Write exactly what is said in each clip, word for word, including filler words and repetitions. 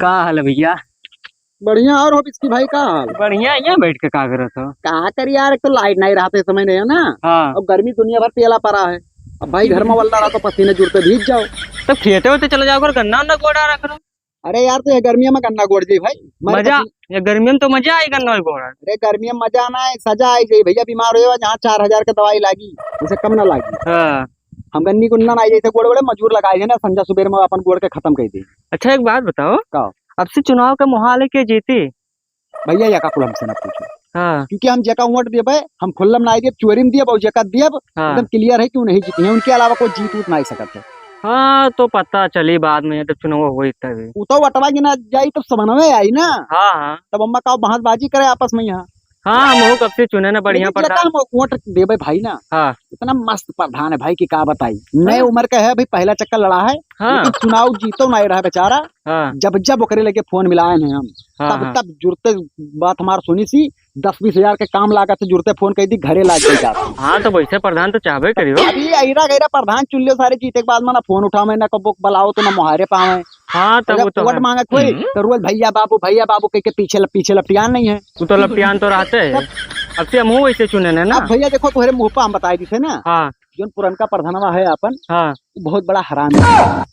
का हाल है भैया? बढ़िया। और हो बिस्की भाई, का हाल? बढ़िया, यहाँ बैठ के का करत हो? का करी यार, एक तो लाइट नहीं रहत है, समय नहीं है ना। हाँ। और गर्मी दुनिया भर पेला पड़ा है। अब भाई घर में वल्ला रहा तो पसीने जुड़ते भीग जाओ। तो खेते होते चले जाओ, अगर गन्ना उन्ना गोड़ा रख लो। अरे यार, तो ये गर्मिया में गन्ना गोड़ जाई भाई। मारे मजा, पसीने ये गर्मिया में तो मजा आई गन्ना गोड़ा। अरे गर्मिया में मजा ना आए, सजा आई जाई भैया। बीमार हो जहाँ चार हजार के दवाई लागी, उसे कम ना लागी। हाँ। हम गन्नी गुन्ना ना आई, जैसे गोड़ गोड़े मजूर लगाए है ना, संझा सुबेर में अपन गोड़ के खत्म कर दे। अच्छा, एक बात बताओ। का? अब से चुनाव का माहौल है, के जीती? भैया, या का कुल हमसे ना पूछो। हाँ। क्योंकि हम जेका वोट देबे, हम खुल्लम ना देब, चोरी में देब, और जेका देब, हाँ। एकदम clear है कि वो नहीं जीती है। उनके अलावा कोई जीत उत नहीं सकत है। हाँ, तो पता चली बाद में, जब चुनाव होई तभी। वो तो वटवा गिना जाई, तब समझ में आई ना। हाँ, हाँ। तब अम्मा का बहसबाजी करे आपस में यहाँ। हाँ, हम हो कब से चुने ना, बढ़िया लेकिन जेका प्रधान। हम वोट देबे भाई ना, हाँ। इतना मस्त प्रधान है भाई कि का बताई। नए हाँ। उम्र का है भाई, पहला चक्कर लड़ा है, हाँ। लेकिन चुनाव जीतो ना रहा बेचारा। हाँ। जब जब ओकरे लगे फोन मिलाए हैं हम, हाँ, तब हाँ। तब जुड़ते बात हमार सुनी सी, दस बीस हजार के काम लागत है, जुड़ते फोन कह दी, घरे लाग के जाते हैं। हाँ, तो वैसे प्रधान तो चाहबे करियो। अभी ऐरा गैरा प्रधान चुन लियो, सारे जीते के बाद में ना फोन उठावे, ना कबो बुलाओ तो ना मुहारे पावे। हाँ, तब जब वो तो वोट है। मांगत होई, हम्म। तो रोज भैया बाबू, भैया बाबू कह के पीछे लप-, पीछे लपटियान नहीं है। वो तो लपटियान तो रहते हैं। तब अब से हमहू वैसे चुने ने ना। अब भैया देखो, तोहरे मुंह पे हम बताई दिसे ना। हाँ। जोन पुरनका प्रधानवा है अपन, हाँ। वो बहुत बड़ा हरामी है।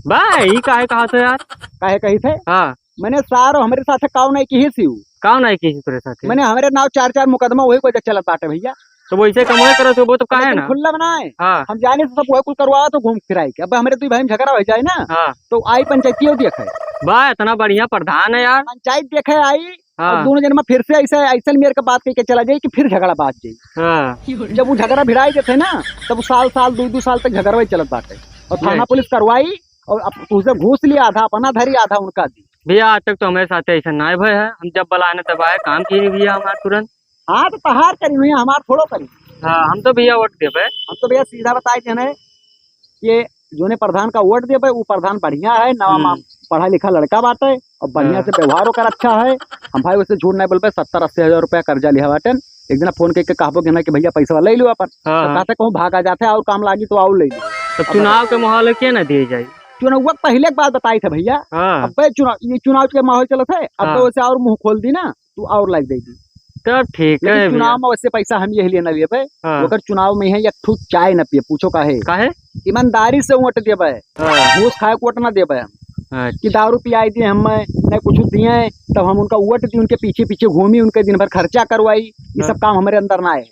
बा, ई काहे कहा थे यार? काहे कही थे? हाँ। मैंने सारो हमरे साथे काव नहीं की ही सी। काव नहीं की ही तोरे साथे? मैंने हमरे नाव चार चार मुकदमा वही को चलत बाटे भैया। तो वैसे कमवे करत हो, वो तो काहे लेकिन ना? खुल्ला बनाए। हाँ। हम जाने से सब वही कुल करवावा तो घूम फिराई के। अब हमरे दुई भाई में झगड़ा हो जाए ना, हाँ। तो आई पंचायतियो देखे। बा, इतना बढ़िया प्रधान है यार। पंचायत देखे आई, हाँ। और दोनों जन में फिर से ऐसे, ऐसे मेर के बात कह के चला जाई कि फिर झगड़ा बाज जाई। हाँ। जब वो झगड़ा भिड़ाई देते ना, तब साल, साल, दो, दो साल तक झगड़ा वही चलत बाटे। और थाना ये। पुलिस करवाई, और अब तुझे घूस लिया, आधा अपना धरी, आधा उनका दी। भैया, आज तक तो हमारे साथ ऐसा ना भय है, हम जब बुलाए ना तब आए, काम किए भैया हमारे तुरंत। हाँ, तो तहार करी हुई, हमार थोड़ो करी। हाँ, हम तो भैया वोट देबे। हम तो भैया सीधा बताए देने, ये जोने प्रधान का वोट देबे, वो प्रधान बढ़िया है, नवा हम्म। मा-, पढ़ा लिखा लड़का बाटे और बढ़िया हाँ। से व्यवहार ओकर अच्छा है। हम भाई उससे झूठ नहीं बोलबे, सत्तर अस्सी हजार रुपया कर्जा लिया बाटे। एक दिन फोन करके कहबो कि ना कि भैया पैसा ले लो अपन, हाँ, तो हाँ। कहते कहूँ भागा जाते और काम लागी तो और ले लो। तो अब चुनाव के माहौल है, के ना दिए जाए? चुनाव पहले के बात बताई थे भैया, हाँ। अब चुनाव, ये चुनाव के माहौल चलत है, अब हाँ। तो वैसे और मुंह खोल दी ना। तू और लाइक दे दी। तब ठीक लेकिन है चुनाव भैया। में वैसे पैसा हम यही लेना लिए पे, हाँ। ओकर चुनाव में है एक ठू चाय न पिए, पूछो काहे? काहे? ईमानदारी से वोट देबे, हाँ। घूस खाए के वोट ना देबे हम। अच्छा। कि दारू पियाई दिए हमें, न कुछ दिए, तब हम उनका वोट दी, उनके पीछे पीछे घूमी, उनके दिन भर खर्चा करवाई, ये हाँ। सब काम हमारे अंदर ना आए।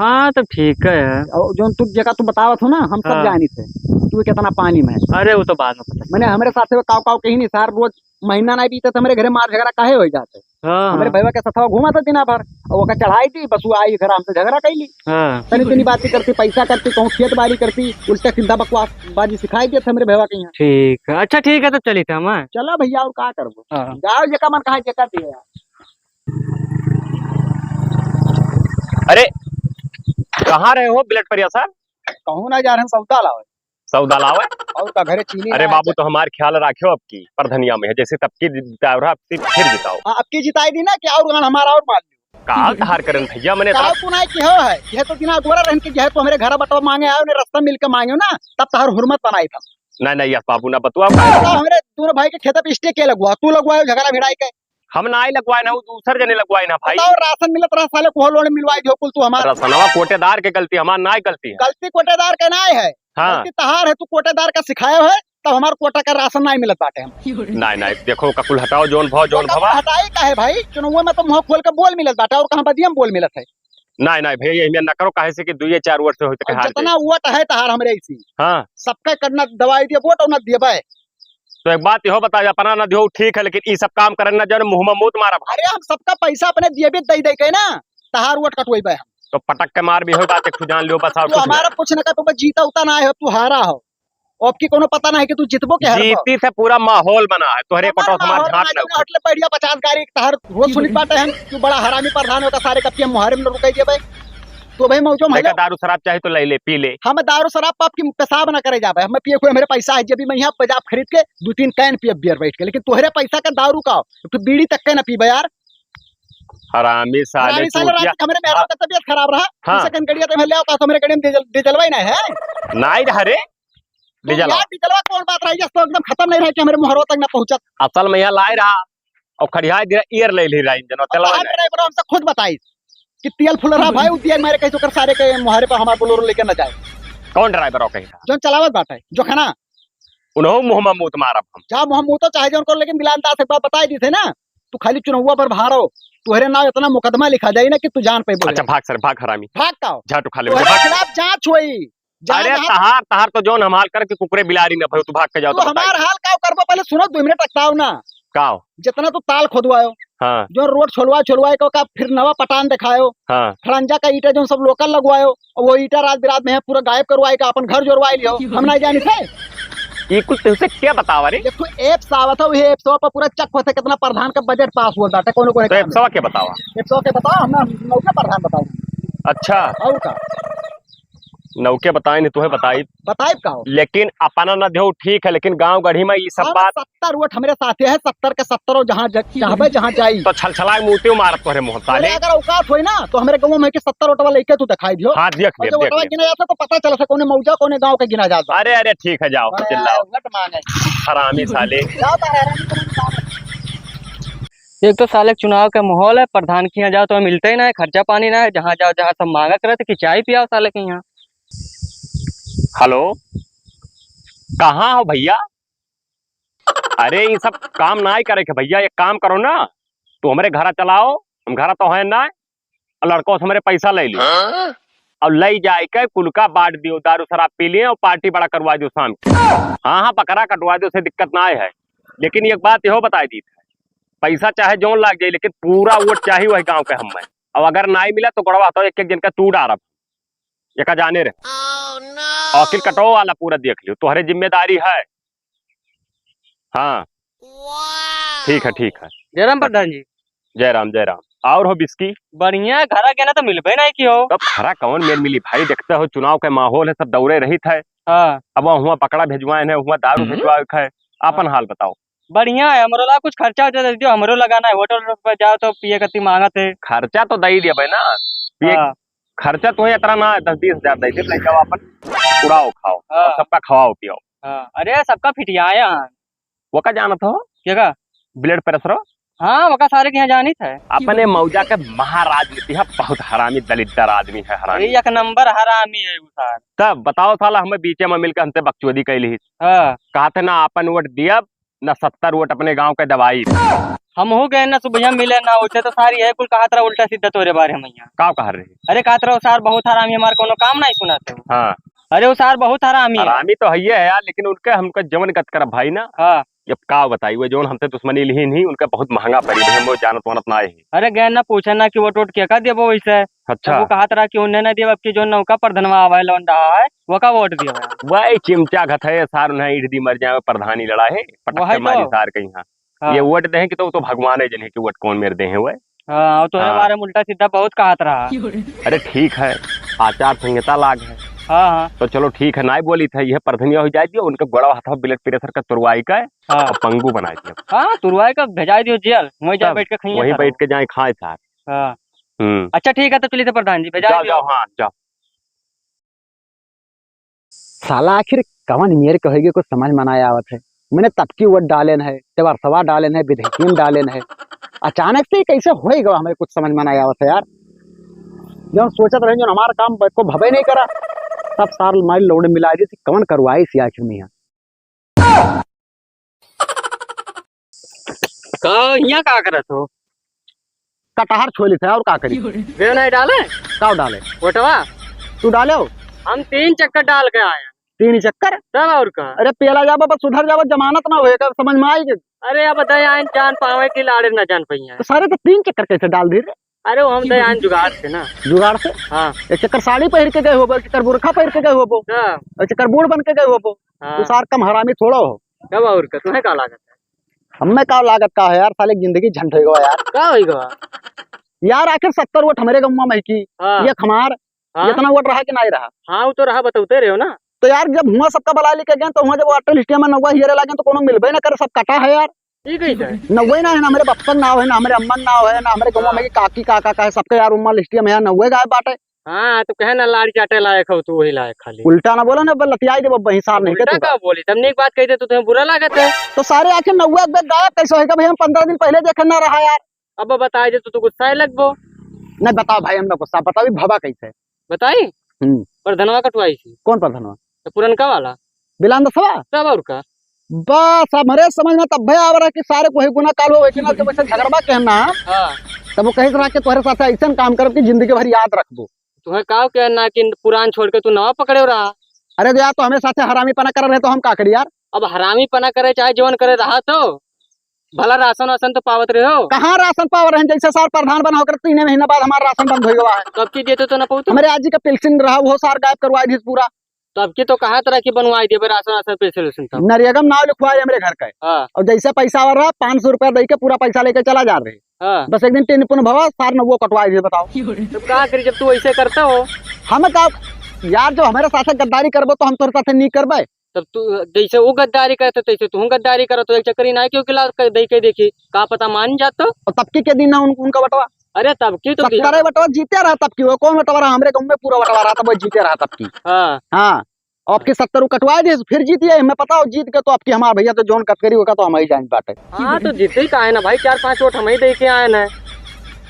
हाँ, तब ठीक है। और जो तू जगह तू बतावत हो ना, हम सब हाँ। जानी थे, तू कितना पानी में है। अरे, वो तो बाद में पता मैंने चला। हमारे साथ में काव काव कहीं नहीं, सार रोज महीना नहीं बीते तो हमारे घरे मार झगड़ा काहे हो जाते। हाँ, हमरे हाँ। भैया के सथवा घूमा था दिना भर, और ओका चढ़ाई दी, बस वो आई घर हमसे झगड़ा कैली। हाँ। तनी तनी बातें करती, पैसा करती, कहूँ खेत बाड़ी करती, उल्टा सीधा बकवास बाजी सिखाई दिया था हमरे भैया के यहाँ। ठीक है, अच्छा ठीक है, तो चली थे हम, हाँ। चला भैया, और का करबो? हाँ। जाओ, जेका मन कहा जेका दिया। अरे, कहाँ रहे हो बिलट परिया सर? कहूँ ना जा रहे हैं, सौदा लावे। सौदा लावे? और का घरे चीनी अरे ना बाबू, है। तो हमार ख्याल राख्यो, अब की परधनिया में है, जैसे तब की जिताओ रहा, अब की फिर जिताओ। हाँ, अब की जिताई दी ना, कि और गान हमारा और मार लियो। काल तहार करन भैया, मैंने काल इतना तू ना की हो है, यह तो दिना गोरा रहन के यह तो हमरे घर बटवा मांगे आयो, ने रास्ता मिल के मांगे ना, तब तहार हुरमत बनाई था। नहीं, नहीं, यस बाबू ना बतुआ। तो हमरे दोनों भाई के खेत पे स्टे के लगवा, तू लगवायो झगड़ा भिड़ाई के। हम ना ही लगवाए ना, वो दूसर जने लगवाए ना भाई। बताओ, राशन मिलत रहा साले, कोह लोन मिलवाए जो कुल तू हमार। राशनवा कोटेदार के गलती, हमार ना ही गलती है। गलती कोटेदार के ना है। हाँ। गलती तहार है, तू कोटेदार का सिखायो है, तब हमार कोटा का राशन ना ही मिलत बाटे हम। नहीं, नहीं, देखो, ककुल हटाओ, जोन भाव, जोन तो भवा। हटाई का है भाई? चुनाव में तो मुंह खोल के बोल मिलत बाटे, और कहाँ बदिया में बोल मिलत है? नहीं, नहीं भैया, ये ना करो, काहे से कि दुइये चार वर्ष से होते और हार जितना गए। वोट है तहार हमरे इसी। हाँ। सबका करना दवाई दिए वोट और ना दिए भाई। तो एक बात इहो बता, अपना ना दियो ठीक है, लेकिन ई सब काम करन ना जाने, मुंह में मूत मारब। अरे हम सबका पैसा अपने दिए भी दे दे के ना, तहार वोट कटवाई बे हम। तो पटक के मार भी हो बात, एक ठो जान लियो बस, और तू कुछ हमारा नहीं। कुछ ना कर, तू बस जीता उता ना है, तू हारा हो। अब की कोनो पता नहीं कि तू जितबो के हारबो। जीती से पूरा माहौल बना है, तोहरे हमार पटो से हमार माहौल झाट बना ना के उठे। अटले बैठिया पचास गाड़ी तहार रोज सुनित बाटे हम, तू बड़ा हरामी प्रधान होता, सारे कपिया मुहारे में रुके जेबे। तो भाई मौजो में देखा, लो। दारू शराब चाहे तो ले ले, पी ले। हम दारू शराब पाप की पेशाब ना करे जाबे। हम पिए कोई हमरे पैसा है, जेबी में यहाँ बजाब खरीद के दो तीन कैन पिए बियर बैठ के, लेकिन तोहरे पैसा का दारू का, तो बीड़ी तक के ना पीबे यार। हरामी साले, हरामी साले, चूतिया। रात के हमरे मेहरा हाँ। का तबीयत खराब रहा, हाँ। उसे कन गड़िया तो ले आओ, का तो हमरे गड़िया में डीजल, डीजलवा ही ना है। नहीं रहा रे। तो डीजलवा। यार, डीजलवा कौन बात रही, जब तो एकदम खतम नहीं रहे कि हमरे मुहरवा तक ना पहुँचत। असल में यहाँ लाए रहा और खड़िया दिया, ईयर ले ली रहा इंजन और अब चलावा हर नहीं। ड्राइवर हमसे खुद बताई कि तेल फुल रहा भाई, उ तेल मारे कहीं तो कर सारे के मुहारे पर हमार बोलेरो लेके ना जाए। कौन ड्राइवर हो कहीं का? जौन चलावत बाटे, जो खाना। उन्हों मुँह में मूत मारब हम। जा मुँह में मूतो चाहे जौन कर, लेकिन मिलान दास एक बार बताई दी थे ना, तू खाली चुनौवा पर भारो, तुहरे नाव इतना मुकदमा लिखा जाई ना कि तू जान पे बोले। अच्छा, भाग सर, भाग हरामी। भाग का? झाटू खा ले तोहरे मुझे, भाग। खिलाफ जांच होई। जहाँ अरे जहाँ तहार, तहार तो जौन हम हाल करके कुकुरे बिलारी न भयो, तू भाग के जाओ तू तो बताई। हमार हाल का करबो, पहले सुनो, दो मिनट अकताओ ना। का हो? जितना तू ताल खोदवायो, हाँ। जो रोड छोलवा, छोलवाए को का फिर नवा पटान दिखायो, हाँ। खड़ंजा का ईटा जो सब लोकल लगवायो, और वो ईटा रात बिरात में है, पूरा गायब करवाए का अपन घर जोरवाए लियो, हम नहीं जानी थे। ये कुछ तुमसे क्या बतावा रे? देखो, एप्स आवत है, वही एप्स पर पूरा चेक होते कितना प्रधान का बजट पास हुआ बाटे, कौन कौन तो काम एप्सवा के बतावा? एप्सवा के बताओ, हम, हम नौका प्रधान बताओ। अच्छा। और का? नौके बताए नहीं, तुहे बताई। बताइब का हो? लेकिन अपना न देहो, ठीक है, लेकिन गांव गढ़ी में ई सब हाँ, बात। सत्तर वोट हमरे साथे है, सत्तर के सत्तर, और जहाँ ज-, चाहबे जहाँ जाई। तो छलछलाए मूते मारत तोहरे मुँह अरे साले। अगर औकात होई ना, तो हमरे गाँव में के सत्तर वोट वाला लेके तू दिखाई दियो। हाँ, देख और ले, जब देख वोटवा ले। गिना जाता तो पता चला था कौने मौजा, कौने गाँव के गिना जाता। अरे, अरे, ठीक है, जाओ, अरे, चिल्लाओ। वोट मांगे। हरामी साले। जाओ तारे, हरामी साले। एक तो साले चुनाव के माहौल है, प्रधान के यहाँ जाओ तो मिलते ही ना है, खर्चा पानी ना है, जहाँ जाओ जहाँ सब मांगत रहते कि चाय पियाओ साले के यहाँ। हेलो, कहाँ हो भैया? अरे, ये सब काम ना ही करे के भैया, एक काम करो ना, तू हमरे घरा चलाओ, हम घरा तो है ना, और लड़कों से हमरे पैसा ले लियो। हाँ? और ले जाए के कुल का बांट दियो, दारू शराब पी लिए और पार्टी बड़ा करवा दियो शाम के। हाँ, हाँ, बकरा कटवा दियो, से दिक्कत ना है। लेकिन एक बात यहो बताई दी, पैसा चाहे जौन लाग जाए, लेकिन पूरा वोट चाही वही गांव के हमें। और अगर नाई मिला तो गोड़वा तो एक एक जन का तू डारब, एका जाने रहे। और अखिल कटो वाला पूरा देख लियो, तोहरे जिम्मेदारी है। हाँ, ठीक है, ठीक है। जय राम प्रधान जी। जय राम, जय राम। और हो बिस्की? बढ़िया, घरा के ना तो मिलबे नहीं कियो। तब घरा कौन मेर मिली भाई, देखते हो चुनाव के माहौल है, सब दौरे रहित है। हाँ। अब हुआ बकरा भिजवाए है, हुआ दारू हम्म। भिजवाए है, अपन हाँ। हाल बताओ। बढ़िया है, हमरो ला कुछ खर्चा उर्चा दे दियो, हमरो लगाना है, होटल पर जाओ तो पिए कती मांगत है। खर्चा तो दे दिया भाई ना, पिए हाँ। खर्चा तो इतना ना है, दस बीस हजार दे दे, लइका अपन उड़ाओ खाओ, हाँ। और सबका खवाओ पियाओ। हाँ, अरे सबका फिटियाया है। वो का जानत हो? क्या का? ब्लड प्रेशर हो? हाँ, वो का सारे के यहाँ जानित है। अपने मौजा के महाराजनीति है, बहुत हरामी दलिद्दर आदमी है, हरामी। अरे एक नंबर हरामी है वो सार। तब बताओ साला, हमें बीचे में मिलकर हमसे बकचोदी कैली। हाँ। कहते ना अपन वोट दिया, न सत्तर वोट अपने गांव के दवाई। हमहू गए ना सुबह मिले ना, उसे तो सारी है कुल कहत रहा उल्टा सीधा तोरे बारे में यहाँ। का कह रहे? अरे कहत रहो सार बहुत हरामी, हमार कोनो काम नहीं सुनाते हो। हाँ। अरे वो सार बहुत हरामी है। हरामी तो है ही है यार, लेकिन उनके हमको जवन गत करब भाई ना। हाँ। अब का बताई, वो जौन हमसे दुश्मनी लिही नहीं, उनका बहुत महंगा पड़ी भाई, हम वो जानत वानत ना है। अरे गए ना पूछे ना कि वोट वोट के का देबो वैसे। अच्छा। तब वो कहत रहा कि उन्हें ना दिया, अब की जो नौका प्रधनवा आवे लौंडा है, वो का वोट दिया। वही चिमचा घत है सार, उन्हें ईट दी मर जाए, प्रधानी लड़ा है, पटक वही के मारी तो। सार के यहाँ। हाँ। ये वोट दें कि तो, तो भगवान है जिन्हें कि वोट कौन मेर दे हैं वो। हाँ, वो तो है हाँ। बारे में उल्टा सीधा बहुत कहत रहा। अरे ठीक है, आचार संहिता लाग है। हाँ, हाँ। तो चलो ठीक है, नाई बोली था, ये प्रधनिया हो जाए दियो, उनका गोड़ा हाथ ब्लड प्रेशर का तुरवाई का है, हाँ। और पंगु बनाए दियो। हाँ, तुरवाई का भेजाए दियो जेल, वहीं जाए तब बैठ के खाइए वहीं सारे। बैठ के जाए खाए सार। हाँ। हम्म। अच्छा ठीक है, तो चलिए तो प्रधान जी, भेजाए जाओ, दियो। जाओ, हाँ, जाओ। साला आखिर कवन मेर के होइगे, कुछ समझ में ना आवत है। मैंने तबकी वोट डालेन है, तेवरसवा डालेन है, विदेशियन डालेन है। अचानक से कैसे होइगे, हमें कुछ समझ में ना आवत है यार। जौन सोचत रहे, जौन हमार काम ब-, को भवे नहीं करा, सब सार मारी लोड मिला दी थी, कवन करवाई सी आखिर में यहाँ। का यहाँ का करत हो? कटहर छोली थे और का करी? वे नहीं डाले? का डाले? वोटवा? तू डाले हो? हम तीन चक्कर डाल के आए हैं। तीन चक्कर? तब और का? अरे पेला जाबो, बस सुधर जाबो, जमानत ना होएगा, समझ में आएगी? अरे अब बताए आइन जान पावे कि लाड़े ना जान पाइए। तो सारे तो तीन चक्कर कैसे डाल दे रे? अरे वो हम तो आइन जुगाड़ से ना। जुगाड़ से? हाँ। एक चक्कर साड़ी पहिर के गए होबो, एक चक्कर बुरखा पहिर के गए होबो, हाँ। एक चक्कर बूढ़ बन के गए होबो। हाँ। तू सार कम हरामी थोड़ा हो। कब और का? तुम्हें का लागत है? हमें का लागत का है यार, साले जिंदगी झंड होइगा यार। का होइगा? यार आखिर सत्तर वोट हमरे गौवा में की, हाँ। ये हमार, हाँ। इतना वोट रहा कि नहीं रहा? हाँ, वो तो रहा, बतौते रहे हो ना। तो यार जब हुआ सबका बला लेके गए, तो हुआ जब वोटर लिस्टिया में नौवा हियरे लागे, तो कोनो मिलबे ना करे, सब कटा है यार। ठीक है सर। नौवा ही ना है, ना हमरे बप्पन नाव है, ना हमरे अम्मन नाव है, ना हमरे गौवा हाँ। में की काकी काका का है, सबके यार उम्मा लिस्टिया में यार नौवे गायब बाटे। हाँ, तो कहे ना, लाड़ी चाटे लायक हो तू, वही लायक खाली। उल्टा ना बोला ना, बल्लतियाई देबो बही सार नहीं के उल्टा तू का। का बोली? तब नीक बात कही दे तो तुम्हें बुरा लागत है। तो सारे आखिर नौवा एक बेर गायब कैसे होएगा भाई? हम पन्द्रह दिन पहले देखे ना रहा यार। अब बताए दे तो तू गुस्सा लगबो। नहीं बताओ भाई, हम ना गुस्सा, बताओ ये भवा कैसे? बताई? हम्म। प्रधनवा कटवाई थी। कौन प्रधनवा? तो पुरनका वाला। बिलांदसवा? तब और का? बस, हमरे समझ में तब भय आवा रहा कि सारे कोई गुना काल हो, वैसे ना, जब वैसे झगड़वा कहना, हाँ। तब वो कहे रहा कि तोहरे साथ ऐसन काम करब कि जिंदगी भर याद रखबो। तुम्हें का कहना कि पुरान छोड़ के तू नवा पकड़े रहा? अरे तो यार, तो हमें साथे हरामी पना कर रहे तो हम का करी यार? अब हरामी पना करे चाहे जौन करे रहा तो भला राशन वासन तो पावत रहे हो? कहाँ राशन पावत रहे? जैसे सार प्रधान बना होकर तीन महीना बाद हमारा राशन बंद हो गया है। तो अब की देते तो ना पाऊ तो? हमारे आजी का पेंशन रहा, वो सार गायब करवा दी पूरा। तो अब की तो कहा तरह की बनवाई देबे राशन, राशन, पेंशन, वेंशन तब। नरेगा में नाव लिखवाए हमरे घर का। हाँ। और जैसे पैसा आ रहा, पाँच सौ रुपया दे के पूरा पैसा लेके चला जा रहे। हाँ। बस एक दिन टेलीफोन भवा, सार ने वो कटवाए दिए, बताओ। तो का करी जब तू ऐसे करता हो? हम का यार, जो हमारे साथ गद्दारी करबो तो हम तोरे साथ नहीं करबे। तब तू जैसे वो गद्दारी करते तैसे तू गद्दारी करो, तो एक चक्करी ना क्यों किला कर दे के देखी, का पता मान जात तो। और तब की के दिन ना उन, उनका बटवा। अरे तब की तो सत्तरे बटवा जीते रहा तब की, वो कौन बटवा रहा? हमरे गाँव में पूरा बटवा रहा था, वो जीते रहा तब की। हाँ। हाँ। अब की सत्तर वो कटवा दिए, फिर जीत गए, हमें पता हो जीत के तो अब की हमार भैया तो जौन कतकरी होगा तो हम ही जान बाटे। हाँ, तो जीते ही का है ना भाई, चार पाँच वोट हम ही दे के आए ना,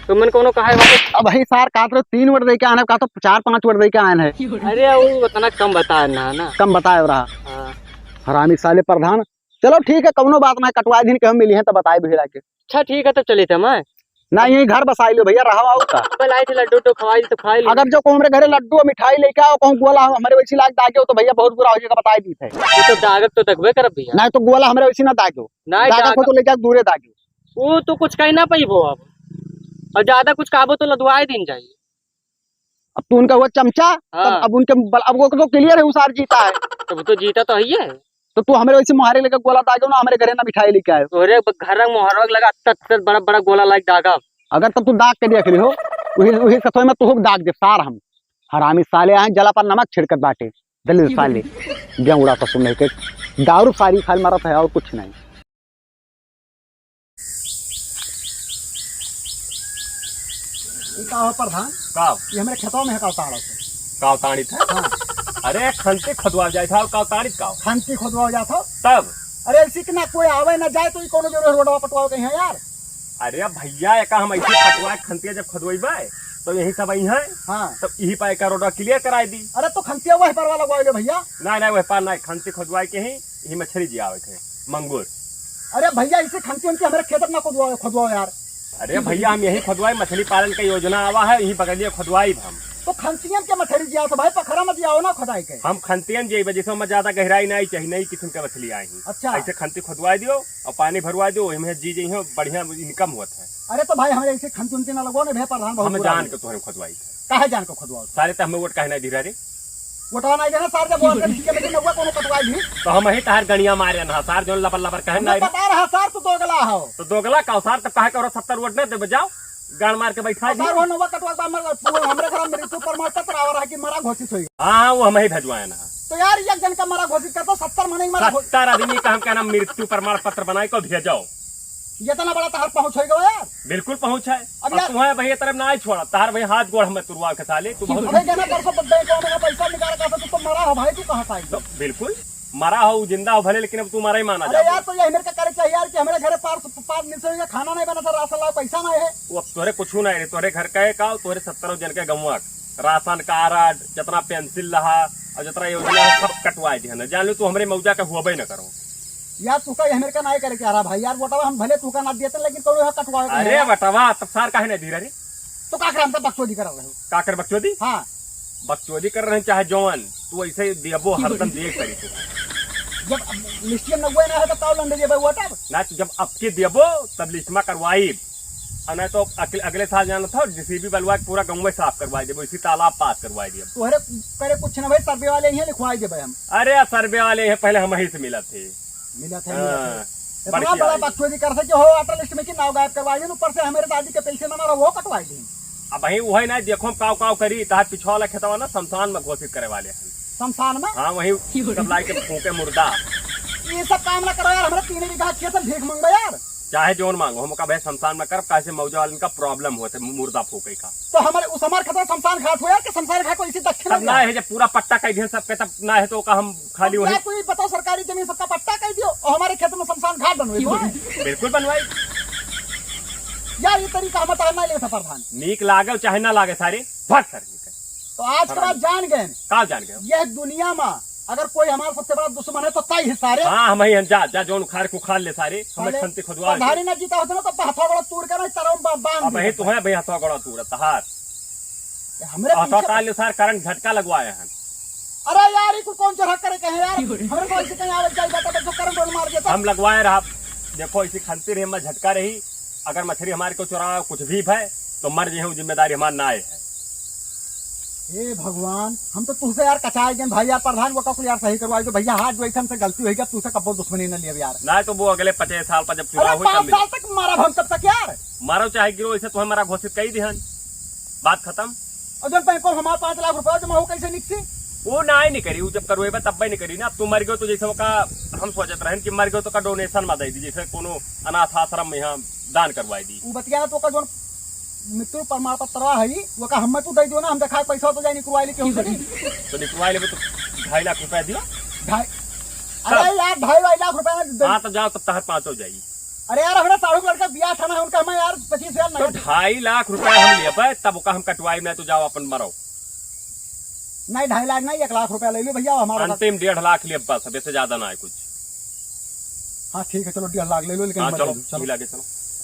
तो मन कोनो कहा है भाई? अब भाई सार कहा तो तीन वोट दे के आए ना, कहा तो चार पाँच वोट दे के आए हैं। अरे वो उतना कम बताए ना, ना। कम बताए रहा। हाँ। हरामी साले प्रधान। चलो ठीक है, कौनो बात ना, कटवा दिन के हम मिली हैं तो बताए भी लाके। अच्छा ठीक है, तो चले थे मैं। ना, यही घर बसाई लो भैया, रहो आओ का। कल आए थे, लड्डू उड्डू खवाई तो खाई ली। अगर जो को हमरे घरे लड्डू और मिठाई लेके आओ, कहूँ गोला हमरे वैसी लाग दागे हो, तो भैया बहुत बुरा हो जाएगा, बताई दी थे। ये तो दागक तो दगबे करब भैया। नहीं तो गोला हमरे वैसी ना दागे हो। नहीं, दागक हो दागक तो लेके आओ, दूरे दागे हो। वो तो कुछ कही ना पाइबो अब। और ज्यादा कुछ कहबो तो लदवाए दिन जाई। अब तू उनका वो चमचा, हाँ। तब अब उनके बल-, अब वो तो clear है, उसार जीता है। तब तो जीता तो है ही है। तो तू हमरे वैसे मुहारे लेके गोला दागे हो ना, हमरे घरे ना मिठाई लेके आयो। तोरे ब-, घर रंग मोहर रंग लगा, तत, तत बड़ा, बड़ा गोला लाग दागा। अगर तो तू दाग के देख लिहो, वही, वही सतोय में तू दाग दे सार हम। हरामी साले आए, जला पर नमक छिड़कत बाटे, दलिल साले। बेवड़ा ससुर नहीं के, दारू सारी खाल मारत है और कुछ नहीं। ई का हो प्रधान? का? ये हमरे खेतवा में है का उतारा से? का उतारित है? हाँ। अरे खंती खोदवा जाए था, का उतारित का? खंती खोदवा जाए था? तब? अरे ऐसी कि ना कोई आवे ना जाए तो ई कोनो जरूर रोडवा पटवाओ कहीं है यार। अरे भैया, एका हम ऐसे पटवा खंतिया जब खोदवाई बाय तो यही सब आई है। हाँ। तब यही पाए का रोडवा clear कराई दी। अरे तो खंतिया वह परवा लगवाई ले भैया। नहीं, नहीं, वह पार नहीं, खंती खोदवाई के ही यही मछली जी आवे थे, मंगूर। अरे भैया, इसे खंती उनके हमारे खेत में ना खोदवाओ, खोदवाओ यार। अरे भैया, हम यही खोदवाई, मछली पालन का योजना आवा है, यही बगलिए खोदवाई हम। तो खंतियन के मछली जिया तो भाई, पखरा में जियाओ ना खोदाई के। हम खंतियन जी, वजह से हम ज्यादा गहराई नहीं चाहिए, नई किस्म के मछली आई हैं। अच्छा। ऐसे खंती खोदवाई दियो और पानी भरवा दियो, वही में जी जी हो, बढ़िया income होत है। अरे तो भाई, हमारे ऐसे खंती उनती ना लगवाओ ना भैया, प्रधान बहुत हम बुरा जान है। के तोहरे खोदवाई। काहे जान के खोदवाओ? सारे तो हमें वोट काहे नहीं दिला रे? वोटवा नहीं देना सार, जब वोट के बीच में लेकिन नौवा कोनो कटवाई ली। तो हम ही तहार गणिया मारे ना सार, जौन लबर लबर कहे हमें नहीं रे। पता रहा सार, तू दोगला हो। तो दोगला का सार, तब काहे करो सत्तर वोट नहीं देबे, जाओ गाड़ मार के बैठा और दी। सार, वो नौवा कटवा का हमर, हमरे घर में मृत्यु प्रमाण पत्र आवा रहा कि मरा घोषित होई। हाँ, हाँ, वो हम ही भेजवाए ना। तो यार, एक जन का मरा घोषित कर दो, सत्तर मने मरा घो- सत्तर आदमी का हम कहना मृत्यु प्रमाण पत्र बनाए को भेजो। इतना बड़ा तहार पहुँच होई गवा यार। बिल्कुल पहुँच है। अब अब यार तुम्हें भैया तरफ ना आई छोड़ा, तहार भैया हाथ गोड़ हमें तुरवा के साले, तू बहुत अबे जाना परसों बैंक में पैसा निकाल का तो तू तो मरा हो भाई, तू कहाँ से आई? तो बिल्कुल मरा हो, जिंदा हो भले, लेकिन अब तू मरा ही माना अरे जाबो। यार, तो ये मेरे का करे चाहिए यार कि हमारे घरे पार, पार नीचे ये खाना नहीं बना था, राशन लाओ, पैसा नहीं है। वो अब तोरे कुछ नहीं रे, तोरे घर का है का, तोरे सत्तर जन के गंवा राशन कार्ड, जितना पेंसिल रहा और जितना योजना है, सब कटवाए दिया ना। जान लो, तू हमरे मौजा का हुआ न करो। यार, तू का ये मेरे का नहीं करे क्या रहा भाई? यार, वोटवा हम भले तू का ना देते, लेकिन कोनो यहाँ कटवावे के अरे नहीं। बटवा, तब सार काहे नहीं दी रहे? तो का करे, हम तो बकचोदी कर रहे हो। का कर बकचोदी? हाँ। बकचोदी कर रहे हैं, चाहे जौन, तू ऐसे ही देबो, हरदम देख करी तू। जब अब लिस्टियन नगवे ना है, तो काव लंडे जेबे वोटर? ना, तो जब अब के देबो, तब लिस्ट में करवाई। और नहीं तो अगले, अगले साल जाना था, जेसीबी बलवा के पूरा गाँव में साफ करवाई देबो, इसी तालाब पास करवाई देबो। तोहरे करे कुछ ना भाई, सर्वे वाले ही लिखवाई देबे हम। अरे, सर्वे वाले हैं, पहले हम ही से मिला थे। मिला थे, हाँ, मिला थे। इतना बड़की बड़ा आई। बकचोदी कर सके हो, वोटर लिस्ट में की नाव गायब करवाई दे, ऊपर से हमारे दादी के पेंशन ना रहा, वो कटवाई दे। अब वही, वही ना, देखो, हम काव, काव करी, तहार पिछवाला खेतवा ना, शमशान में घोषित करे वाले हैं। शमशान में? हाँ, वही सब लाई के फूके मुर्दा। ये सब काम ना करो यार, हमारे तीन बीघा खेत है, भीख मंगो यार। चाहे जौन मांगो, हम ओका भाई शमशान में करब, काहे से मौजा वालन का problem होत है मुर्दा फूके का। तो हमारे उस हमार खेतवा शमशान घाट हो यार, कि शमशान घाट को इसी दक्षिण तब में ना है, जब पूरा पट्टा कह दिहन सबके, तब ना है तो ओका हम खाली अब वही यार, तू ही बताओ, सरकारी जमीन सबका पट्टा कह दियो और हमारे खेत में शमशान घाट बनवे दो। बिल्कुल बनवाई। यार, ये तरीका हम तार ना लेता प्रधान। नीक लागे चाहे ना लागे सारे, भाग सारे निकल। तो आज के बाद जान गए। का जान गए? यह दुनिया में अगर कोई हमारे सबसे बड़ा दुश्मन है तो तय है सारे। हाँ, हम ही हैं, जा, जा, जौन उखाड़ के उखाड़ ले सारे, हमें साले, खंती खुदवा। प्रधानी ना जीता होता ना तो हथौड़ा तोड़ के ना तरह बा-, बांध अब देता। ही तो है भाई, हथौड़ा तोड़ तहार। ये हमरे हथौड़ा पीछे काट ले सार, करंट झटका लगवाए हैं। अरे यार, ये कुल कौन चढ़ा करे कहे यार? हमरे को ऐसे कहीं आवत जाई जाता तो करंट वाला मार देता। हम लगवाए रहा, देखो, इसी खंती रही, हमें झटका रही, अगर मछली हमारे को चुरावे कुछ भी भय तो मर जे, जिम्मेदारी हमार ना है। हे भगवान, हम तो तुझसे यार कचाए गए भाई यार, प्रधान वो का कुल यार सही करवाई दो भैया, हाथ जो हमसे गलती हुई गया, तुझसे कब्बो दुश्मनी न लिया यार। ना तो वो अगले पचास साल पर जब चुनाव अरे होई पाँच तब साल तक मारा हम तब तक यार। मारो चाहे गिरो, ऐसे तुम्हें मरा घोषित कर ही दिहन, बात खत्म। और जब बैंक हमारे पाँच लाख रुपया जमा हो कैसे निकसी? वो ना ही नहीं करी, वो जब करवेबा तब भी नहीं करी ना। अब तू मर गयो तो जैसे ओका हम सोचत रहन कि मर गयो तो का डोनेशन में दे दी, जैसे कोनो अनाथ आश्रम में यहाँ दान करवाई दी। वो बतिया ना तो का जोन मृत्यु प्रमाण पत्र है, वो का हमें तू दे दियो ना, हम देखा पैसा तो जाए निकलवाई ली केहू से नहीं। तो निकलवाई लेबे तो ढाई लाख रुपया दियो। ढाई, अरे यार, ढाई ढाई लाख रुपया ना दे। हाँ, तो जाओ, तब तहर पाँचों जाई। अरे यार, हमरा साढ़ू के लड़का बियाह ठाना है उनका, हमें यार पच्चीस हजार तो नहीं। ढाई लाख रुपया हम लेबे, तब ओका हम कटवाई, नहीं तो जाओ अपन मरो। नहीं, ढाई लाख नहीं, एक लाख रुपया ले लो भैया, हमारा अंतिम डेढ़ लाख लेब बस, अब इससे ज्यादा ना है कुछ। हाँ ठीक है, चलो डेढ़ लाख ले लो, लेकिन हाँ, मत चलो, ले लो, चलो। ठीक लगे, चलो।